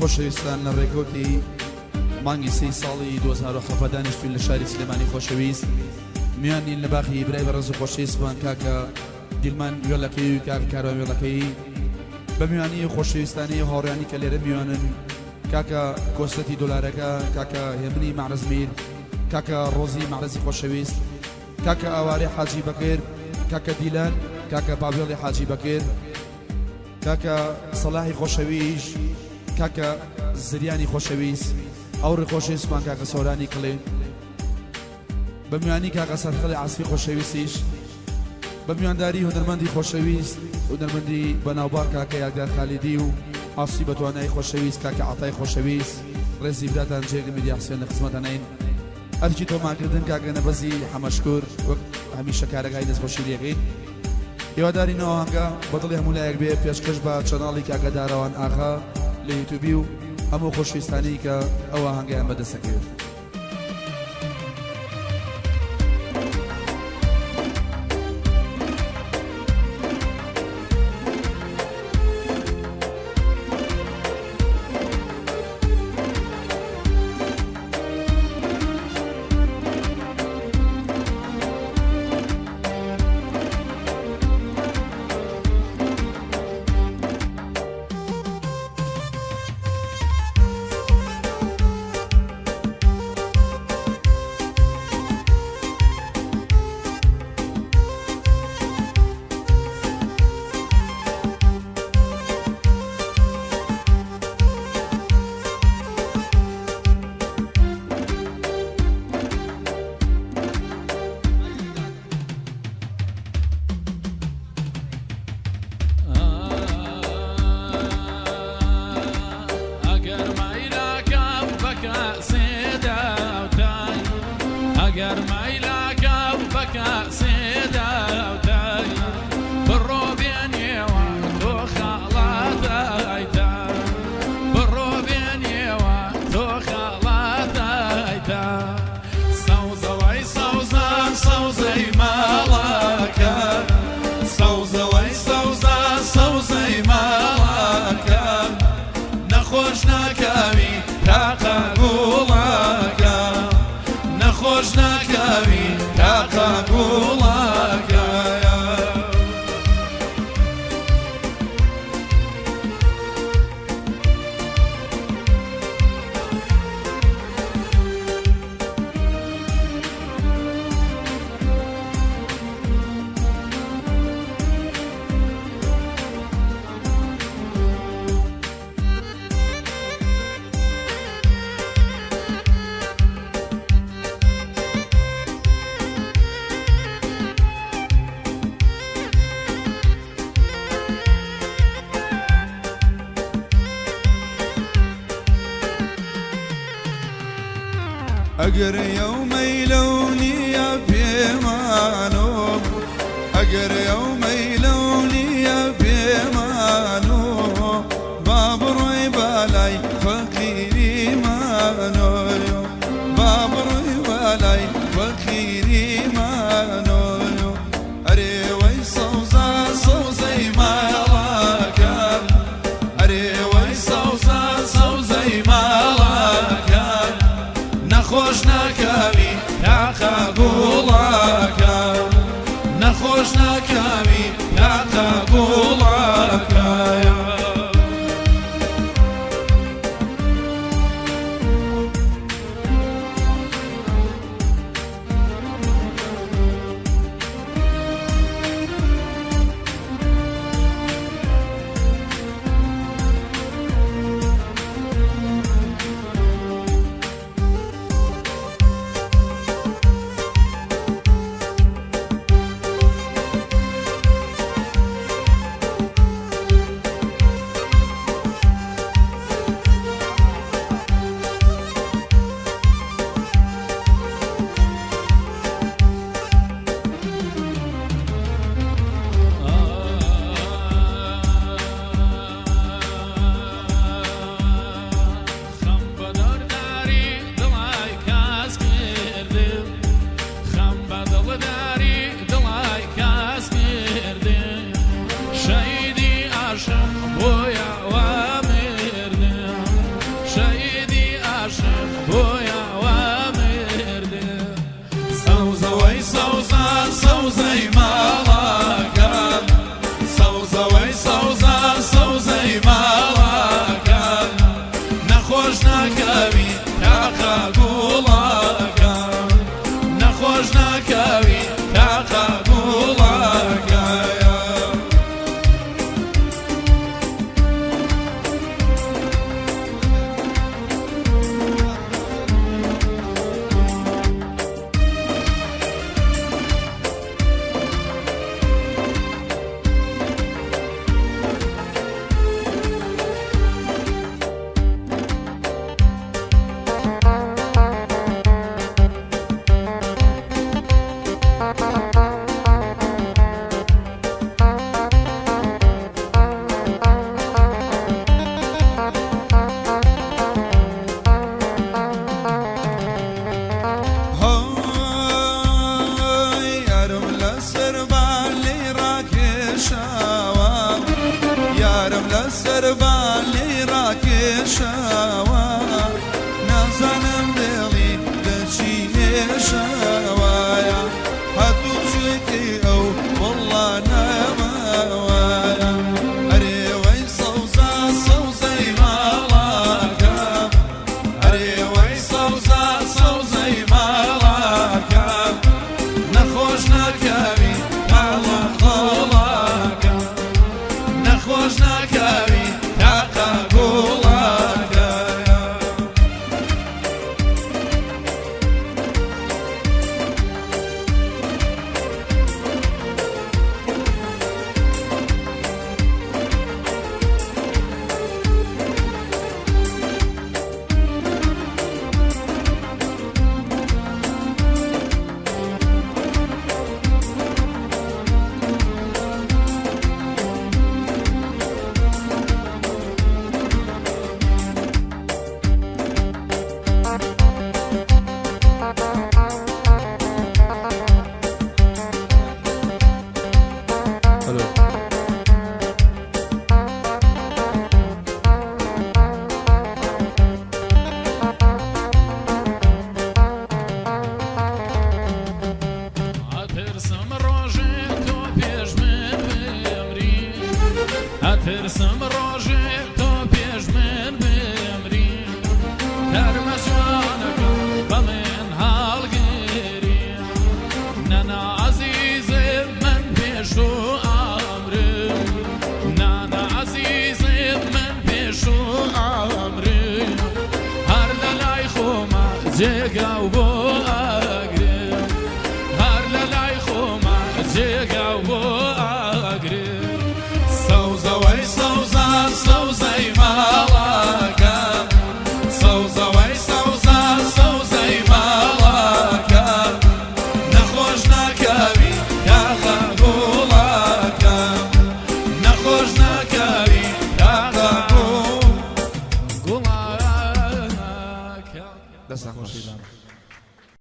خۆشەویستان لە ڕێکەوتی مانگی سێی ساڵی 2017 دانیشتوین لە شاری سلێمانی خۆشەویست میوانین لە باخی برای بەڕێز و خۆشەویستمان کاکە دیلمان وێڵەکەی و کاکە کاروان وێڵەکەی بە میوانی خۆشەویستانی و هاوڕیانی کە لێرە میوانن کاکە کۆسرەتی دۆلارەکە کاکە هێمنی مەعرەزمیر کاکە ڕۆزی مەعرەزی خۆشەویست کاکە ئاوارەی حاجی بەکر کاکە دیلان کاکە پاڤێڵی حاجی بەکر کاکە سەلاحی خۆشەویست کاکە زریانی خۆشەویست هاوڕێ خۆشەویستمان کاکە سۆرانی کڵێ بە میوانی کاکە سەرخەڵی عاسفی خۆشەویستیش بە میوانداری هونەرمەندی خۆشەویست هونەرمەندی بەناوبانگ کاکە یادگار خالیدی و عاسی بەتوانای خۆشەویست کاکە عەتای خۆشەویست ڕێزی براتان جێگر میدیا حسێن لە خزمەتانین ئەرکی تۆمارکردن کاکە نەبەزی حەمەشکور وەک هەمیشە کارەکانی دەستخۆشی لێکەین هیوادارین ئەو ئاهەنگە بە دڵی هەموو لایەک بێ پێشکەش بە channel ی کاکە دارەوان ئاغا لە یوتیوبی و هەموو خۆشویستانی کە ئەو ئاهەنگەیان بەدەستەکەوێت. ئەگەر مەیلاکەم بە کاسێ داوتای ئەگەر مەیلاکەم بە کاسێ داوتای بڕۆ بێنێوە تۆ خاڵاتایتە بڕۆ بێنێوە تۆ خاڵاتایتە سەوزەوەی سەوزە سەوزەی ماڵەکە سەوزەوەی سەوزە سەوزەی ماڵەکە نەخۆش ناکاوی تاقە گوڵەکە نەخۆش ناکاوی تاقە گوڵەکە. ئەگەر یەومەی لەو نییە پێمانۆ ئەگەر یەومەی لەو نییە پێمانۆ با بڕۆی بالای فەقیری مانۆ با بڕۆی بالای فەقیری مانۆ ئەرێ وەی سەوزە سەوزەی ماڵەکە ئەرێ وەی سەوزە سەوزەی ماڵەکە نەخۆش ناکاوی تاقە گوڵەکە نەخۆش ناکاوی تاقە گوڵەکە. خەم بە دڵداری دڵای کاس کردم خەم بە دڵداری دڵای کاس کردم شەهیدی عاشق بۆیە وا مردم. کێشاوە، یارم لە سەربان لێی ڕاکێشاوە، نازانم دڵی دەچی مێشاوایە، هاتوو چێکی ئەو وەڵڵا ناماوایە. ئەرێ وەی سەوزە سەوزەی ماڵاکەم، ئەرێ وەی سەوزە سەوزەی ماڵاکەم، نەخۆش ناکەوی تاڵە قۆڵاکەم، نەخۆش ناکەوی تاقە گوڵاکەم. هەلۆ. ئەترسم ڕۆژێ تۆ پێش من بمری، ئەترسم ڕۆژێ.